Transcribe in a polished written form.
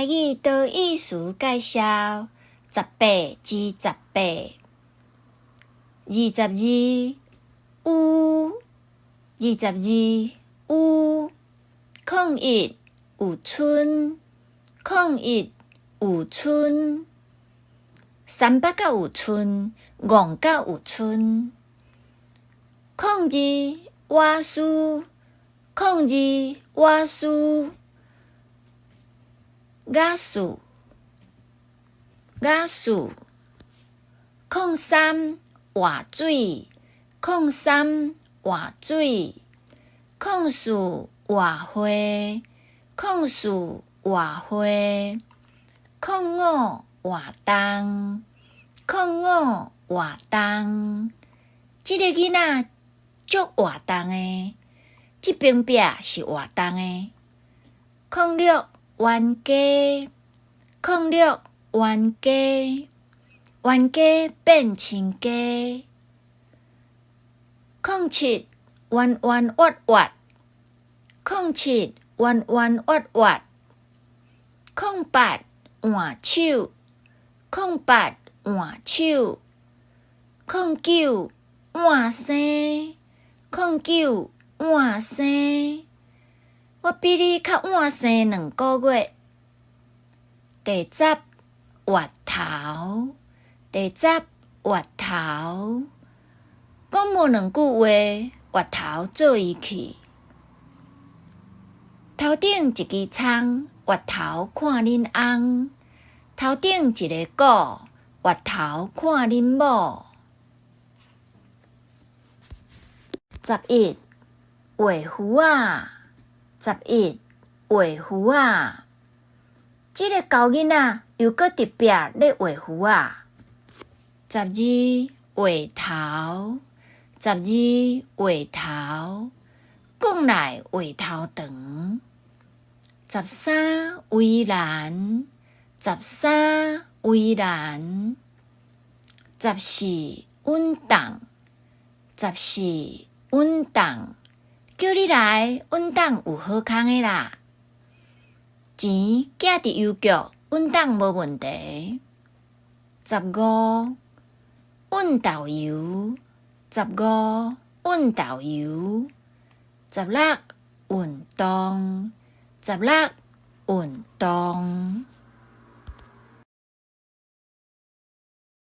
台語多義詞介紹，18至18，22，有，22，有，01，有賰，01，有賰，三八甲有賰，戇甲有賰，02，倚事，02，倚事。雅事，雅事，03，活水，03，活水，04，活花，04，活花，05，活動，05，活動。這个囡仔足活動的，這爿壁是活動的。06，冤家，06，冤家，冤家變親家。07，彎彎越越，07，彎彎越越。08，換手，08，換手。09，換生，09，換生。我比你較晚生2個月。第十，月頭，第十，月頭。講無兩句話，月頭做伊去。頭頂一支蔥，月頭看恁翁；頭頂一个鼓，月頭看恁某。11，畫符仔，11，畫符仔。這个猴囡仔又閣佇壁咧畫符仔。12，話頭，12，話頭，講來話頭長。13，圍欄，13，圍欄。14，穩當，14，穩當，叫你來，穩當有好康的啦。錢寄佇郵局，穩當無問題。15，穩豆油，15，穩豆油。16，運動，16，運動。